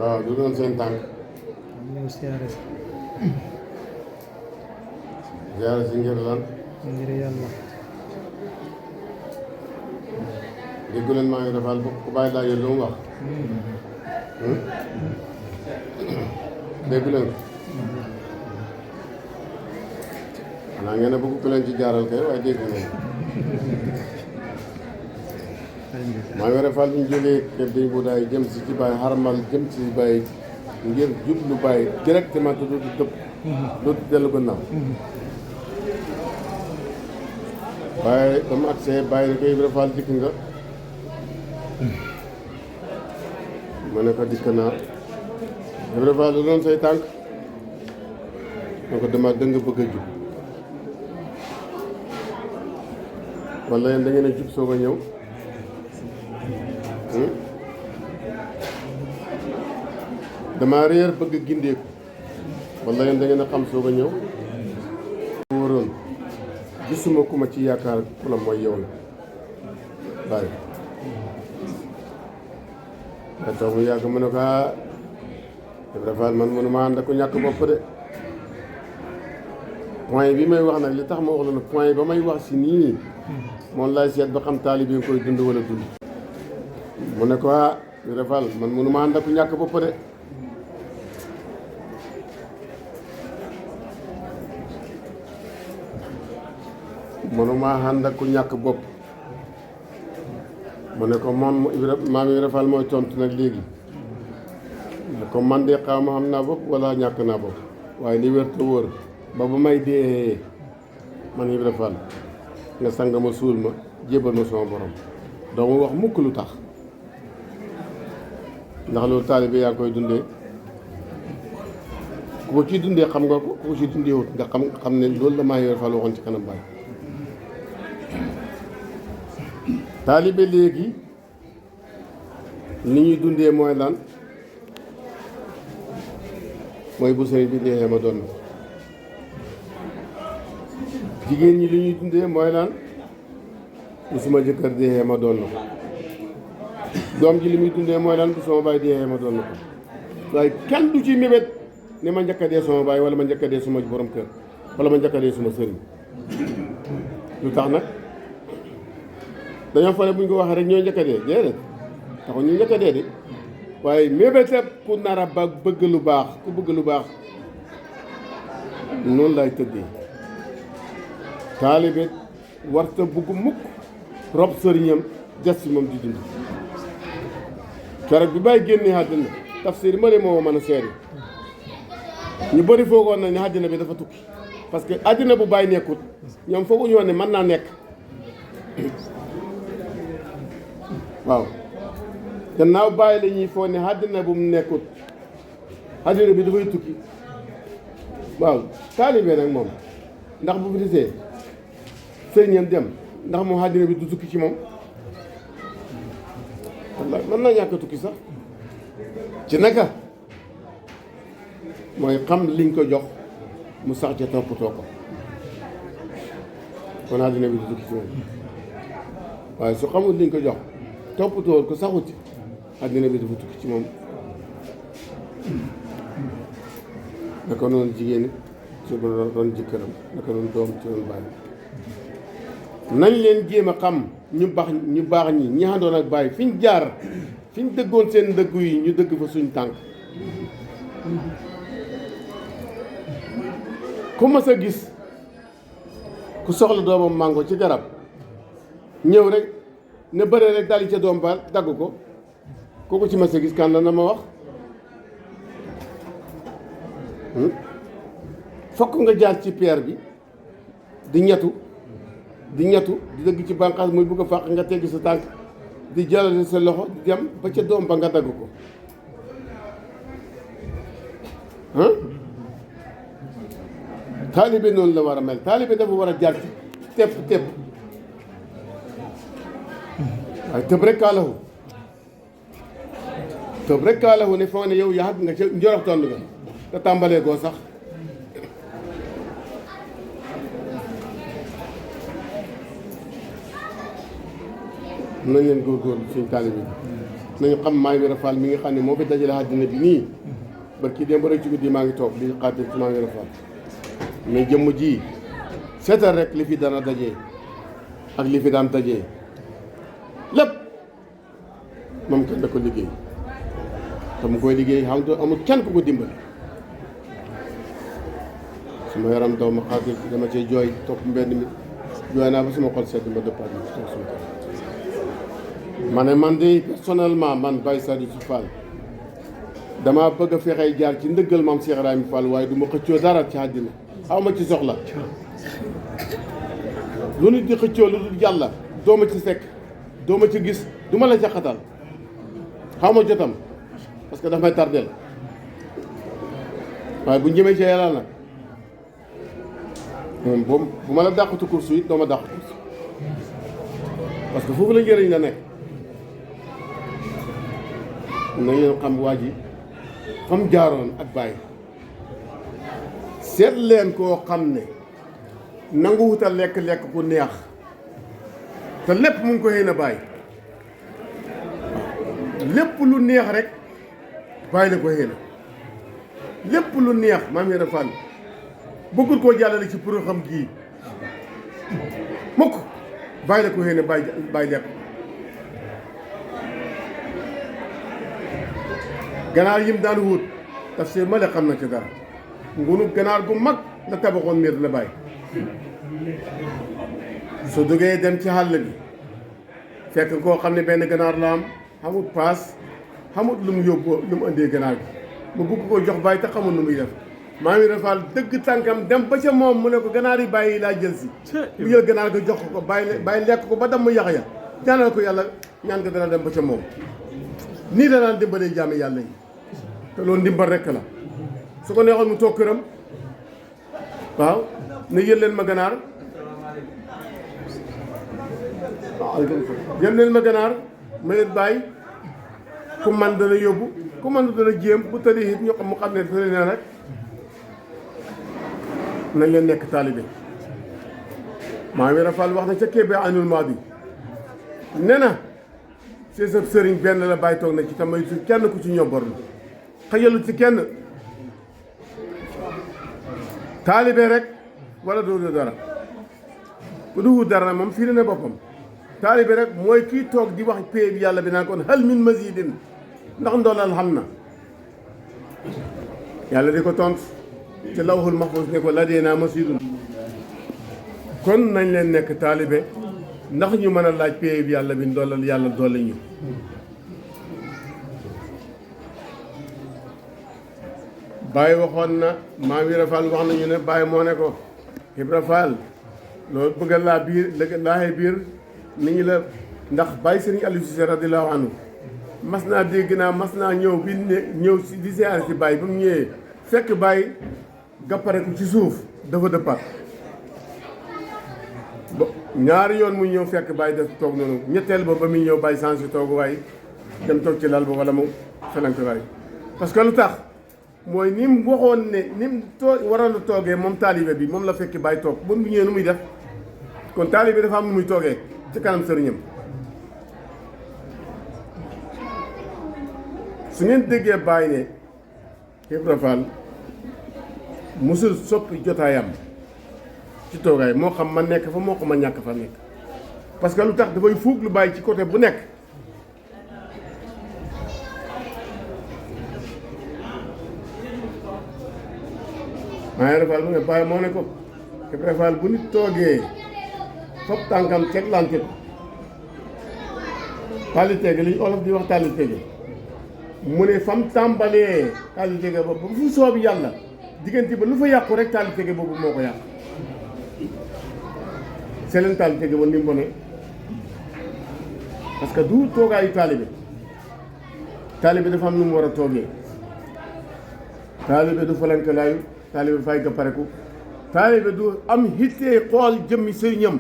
waaw du doon seen tànk ñëw siyaare si ziyaara si ngir lan ngir yàlla déggu leen maa ngi defal ku bàyyi laajee lu mu wax déggu leen xanaa ngeen a bëgg ku leen ci jaaral kay waaye dégg ngeen maa ngi defal bu ñu jógee kër dañ bu daay jëm si ci bàyyi xaramal jëm si bàyyi ngir jublu bàyyi directement te dootu dëpp dootu dellu gannaaw waaye dama agsee bàyyi ni ko Ibra Fall dikk nga ma ne ko dikk naa Ibra Fall lu doon say tànk ma ko dama dëng bëgg a jub walla yéen da ngeen a jub soog a ñëw dama réer bëgg gindeeku walla yéen da ngeen a xam soog a ñëw wóoroon gisuma ku ma ci yaakaar ku la mooy yow la bàyyi nga toog mu yàgg mu ne ko Ibra Fall man mënu ma ànd ak ku ñàkk bopp de point bi may wax nag li tax ma wax la nag point ba may wax si nii moom laay seet ba xam taalibe bi koy dund wala dund mu ne ko Ibra Fall man mënu ma ànd ak ku ñàkk bopp de mënuma ànd ak ku ñàkk bopp mu ne ko moom maam Ibra Fall mooy tontu nag léegi ne ko man de xaw ma xam naa bopp wala ñàkk naa bopp waaye li wér te wóor ba ba may dee man Ibra Fall nga sang ma suul ma jébal ma sama borom doo ma wax mukk lu tax ndax loolu taalibe yaa koy dundee ku ko ciy dundee xam nga ko ku ko ciy dundee wut nga xam ne loolu la maa Ibra Fall waxoon ci kanam baay taalibe léegi li ñuy dundee mooy lan mooy bu sëriñ bi deexee ma doon ko jigéen ñi li ñuy dundee mooy lan bu suma jëkkër deexee ma doon ko doom ji li muy dundee mooy lan bu sama baay deexee ma doon ko waaye kenn du ci mébét ne ma njëkk a dee sama baay wala ma njëkk a dee suma borom kër wala ma njëkk a dee suma sëriñ lu tax nag dañoo fale bu ñu ko waxee rek ñooy njëkk a dee déedéet taxu ñu njëkk a dee de waaye mébéte ku nar a ba bëgg lu baax ku bëgg lu baax noonu lay tëddee taalibe warta bugg mukk rob sëriñam des ci moom di dund keroog bi bàyyi génnee àddina tafsir ma ne moo mën a seeri ñu bëri foogoon na ne àddina bi dafa tukki parce que àddina bu bàyyi nekkut ñoom fooguñu woon ne mën naa nekk waaw gannaaw bàyyi la ñuy foog ne àddina bu mu nekkut àddina bi dafay tukki waaw taalibe nag moom ndax bu fi desee sëriñam dem ndax moom àddina bi du tukki ci moom wallaay mën naa ñàkk tukki sax ci naka mooy xam liñ ko jox mu sax ca toppatoo ko kon àddina bi du tukki ci moom waaye su xamul liñ ko jox toppatoo ko saxuti àddina bi dafa tukki ci moom naka noonu jigéen ci doon jëkkëram naka noonu doom ci doon bàyyi nañ leen jéem a xam ñu baax ñi ñi àndoon ak bàyyi fi ñu jaar fi ñu dëggoon seen dëggu yi ñu dëgg fa suñ tànk ku mas a gis ku soxla doomam màngo ci garab ñëw rek ne bëre rek dali ca doom baal dagg ko kooku ci mas a gis kan la na ma wax fokk nga jaar ci peer bi di ñetu di dëgg ci bànqaas muy bugg a fàq nga teggi sa tànk di jàllale sa loxo di dem ba ca doom ba nga dagg ko taalibe noonu la war a mel taalibe dafa war a jaar ci tepp waaye tëb rek kaalahu ne foo ne yow yaa nga ca njoroxtoon nga te tàmbalee goo sax nañ leen góorgóorlu suñ taalibe bi nañu xam Maam Ibra Fall mi nga xam ne moo fi dajale àddina bi nii barki démb rek ci guddi maa ngi toog di xaatir ci Maam Ibra Fall mais jëmm ji seetal rek li fi dana dajee ak li fi daan dajee lépp moom kenn da ko liggéey te mu koy liggéey xam nga amul kenn ku ko dimbali suma yaram daw ma xaatir dama cee jooy topp mbedd mi jooy naa ba suma xol sedd ma dëppaat ma toog suma kër ma ne man de personnellement man Baye Sadikou Fall damaa bëgg a fexey jaar ci ndëggal maam Cheikh Ibrahima Fall waaye du ma xëccoo dara ci àddina xaw ma ci soxla lu nit di xëccoo lu dul yàlla doo ma ci fekk doo ma ci gis du ma la jaxatal xaw ma jotam parce que daf may tardel waaye bu njëmee ci yàlla nag moom boobu bu ma la dàqatu course it doo ma dàq course parce que foofu la njëriñ la nekk nañ leen xam waa ji fa mu jaaroon ak bàyyi seet leen koo xam ne nangu wuta lekk-lekk ku neex te lépp mu ngi ko xëy na bàyyi lépp lu neex rek bàyyi la ko xëy na lépp lu neex Maam Ibra Fall bëggul koo jàllale ci pour xam gii mukk bàyyi la ko xëy na bàyyi lekk ganaar yim daan wut tafsir ma la xam na ci dara ngunu ganaar gu mag la tabaxoon miir la bàyyi su duggee dem ci xàll bi fekk koo xam ne benn ganaar la am xamut paas xamut lu mu yóbbu lu mu indee ganaar bi mu bugg ko jox bàyyi te xamul nu muy def Maam Ibra Fall dëgg tànkam dem ba ca moom mu ne ko ganaar yi bàyyi laa jël si mu jël ganaar ga jox ko bàyyi lekk ko ba damm yax ya ñaanal ko yàlla ñaan ko dana dem ba ca moom nii la daan dimbalee jaami yàlla yi te loolu ndimbal rekk la su ko neexoon mu toog këram waaw ne yël leen ma ganaar yël leen ma ganaar ma leen bàyyi ku man dana yóbbu ku man dana jéem bu tëri it ñu xam mu xam ne tëri na rek nañ leen nekk taalibe Maam Ibra Fall wax na ca Kébé anul maadi ne na si sa sëriñ benn la bàyyi toog na ci tamay su kenn ku ci ñobborlu xëyalu ci kenn taalibe rek wala doo dara bu duwut dara nag moom fii ne boppam taalibe rek mooy kii toog di wax pay bi yàlla bi naan kon hal min mazidin ndax ndolal xam na yàlla di ko tontu ci lawhul mahfuz ne ko ladayna masidun kon nañ leen nekk taalibe ndax ñu mën a laaj pay bi yàlla bi ndolal yàlla doole ñu Baye waxoon na Maam Ibra Fall wax nañu ne Baye moo ne ko Ibra Fall loolu bëgg laa biir laaxee biir nit ñi la ndax Baye Serigne Aliou Cissé radiyallahu anhu mas naa dégg naa mas naa ñëw bi ñëw si di siyaare si Baye ba mu ñëwee fekk Baye gappare ko ci suuf dafa dëppaat ba ñaari yoon mu ñëw fekk Baye def toog noonu ñetteel ba muy ñëw Baye changé toogu waay dem toog ci lal ba wala mu felank waay parce que lu tax mooy ni mu waxoon ne ni mu waroon a toogee moom taalibe bi moom la fekki Baye toog bu mu ñëwee nu muy def kon taalibe dafa am nu muy toogee ci kanam sëriñam su ngeen déggee Baye ne Ibra Fall musul soppi jotaayam ci toogaay moo xam ma nekk fa moo xam ma ñàkk fa nekk parce que lu tax dafay fuug lu Baye ci côté bu nekk Maam Ibra Fall mu ne Baye moo ne ko Ibra Fall bu nit toogee fop tànkam teglante ko taali tege li olof di wax taali tege mu ne fam tàmbalee taali tege ba fu soobi yàlla diggante ba lu fa yàqu rek taali tege boobu moo ko yàq seleen taali tege ba ni mu bone parce que du toogaayu taalibe dafa am nu mu war a toogee taalibe du falankalaayu taalibe fay gappareku taalibe du am hittee xool jëmmi sëriñam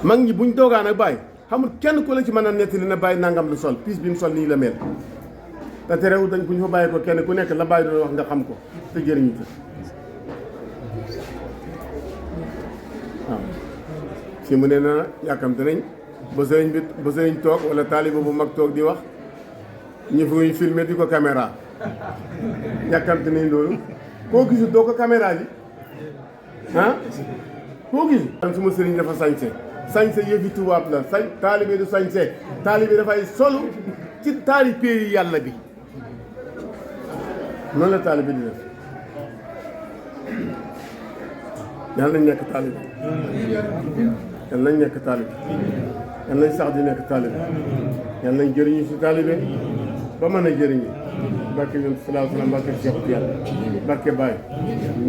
mag ñi buñ toogaan ak Baye xamul kenn ku la ci mën a nettali na Baye nangam lu sol piis bi mu sol nii la mel te terewul dañ bu ñu fa bàyyi ko kenn ku nekk la Baye doon wax nga xam ko te jëriñu ci waaw fi mu ne na yàkkamte nañ ba sëriñ toog wala taaliba bu mag toog di wax ñu fi filmé di ko caméra yàkkamte nañ loolu koo gisul doo ko caméra ji ah koo gisul suma sëriñ dafa sañse yëfi tubaab la taalibe du sañse taalibe dafay solu ci taalibe yi yàlla bi noonu la taalibe di def yàlla nañ nekk taalibe yàlla nañ nekk taalibe yàlla nañ sax di nekk taalibe yàlla nañ jëriñu si taalibe ba mën a jëriñu barke yoon salaahu salaam barke Cheikh Yàlla barke Baye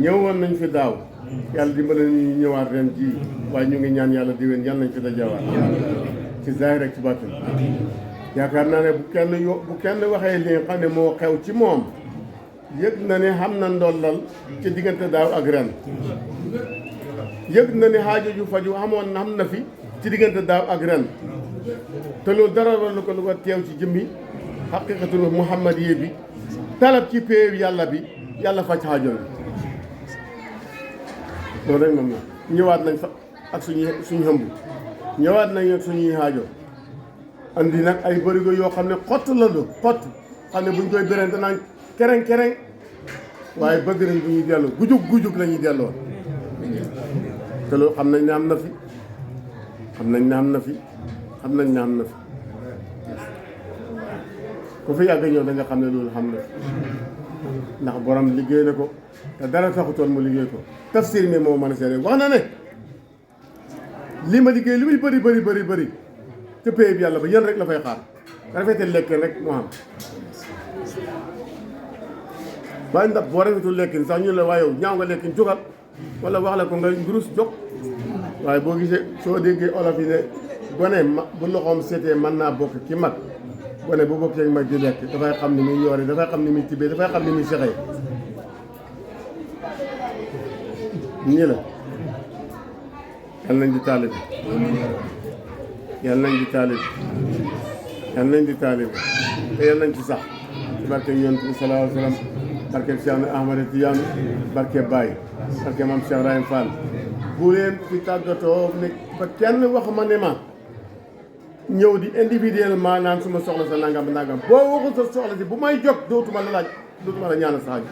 ñëwoon nañ fi daaw yàlla dimbale ñu ñëwaat ren ji waaye ñu ngi ñaan yàlla diwén yàlla nañ fi dajawaat ci zaahir ak ci baatin yaakaar naa ne bu kenn waxee li nga xam ne moo xew ci moom yëg na ne xam na ndollal ci diggante daaw ak ren yëg na ne xaajo ju faju amoon xam na fi ci diggante daaw ak ren te loolu dara war lu ko teew ci jëmmi xaqiqatul muhammadiyya bi talab ci péew yàlla bi yàlla faj xaajo bi loolu rek moom la ñëwaat nañ fa ak suñu xëmb ñëwaat nañ ak suñuy xaajo andi nag ay bërigo yoo xam ne xott la do xott xam ne buñ koy bérante naan kereng waaye bëgg nañ bu ñuy delloo gujug la ñuy delloo te loolu xam nañ ne am na fi xam nañ ne am na fi ku fi yàgg ñëw da nga xam ne loolu xam na fi ndax borom liggéey na ko te dara taxutoon mu liggéey ko tafsir mi moo mën a seede wax na ne li ma liggéey li muy bëri ca pays bi yàlla ba yéen rek la fay xaar rafetal lekk rek moo xam waaye ndax boo rafetul lekkin sax ñu la waaye yow ñaaw nga lekkin jógal wala wax la ko nga ngurus jóg waaye boo gisee soo déggee olof yi ne gone bu loxoom seetee mën naa bokk ki mag gone bu bokkee mag di lekk dafay xam ni muy yoore dafay xam ni muy tibbee dafay xam ni muy sexee nii la yal nañ di taalibe yal nañ di taalibe yal nañ di taalibe te yal nañ ci sax ci barke yonent bi sallallahu alayhi wa sallam barke Cheikh Ahmad Tidiane barke Baye barke Mame Cheikh Ibrahima Fall bu leen fi tàggatoo ne ba kenn wax ma ne ma ñëw di individuellement naan suma soxla sa nangam boo waxul sa soxla si bu may jóg dootuma la ñaanal sax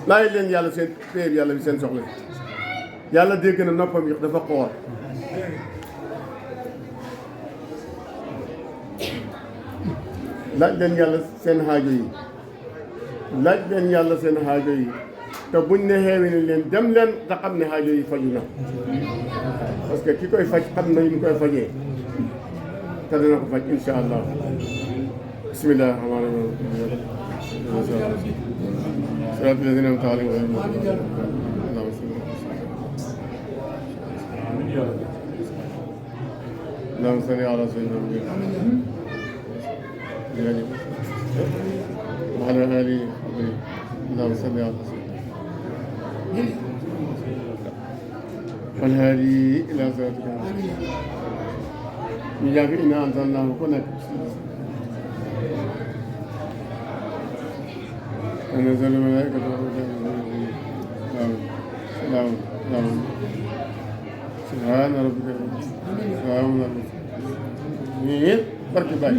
laaj leen yàlla seen péeb yàlla bi seen soxla si yàlla dégg na noppam yi dafa xoor laaj leen yàlla seen xaajo yi laaj leen yàlla seen xaajo yi te buñ ne xeewi ne leen dem leen te xam ne xaajo yi faju na parce que ki koy faj xam na ñu koy fajee te dana ko faj insha allah bismillahi rahmaani rahim salaatu lazina am taala اللهم صل على سيدنا محمد وعلى آله وصحبه اللهم صل على سيدنا والهادي إلى صراطك إياك إنا أنزلناه كنك ونزل الملائكة والروح سلام سبحان ربك سلام على المرسلين بركة باي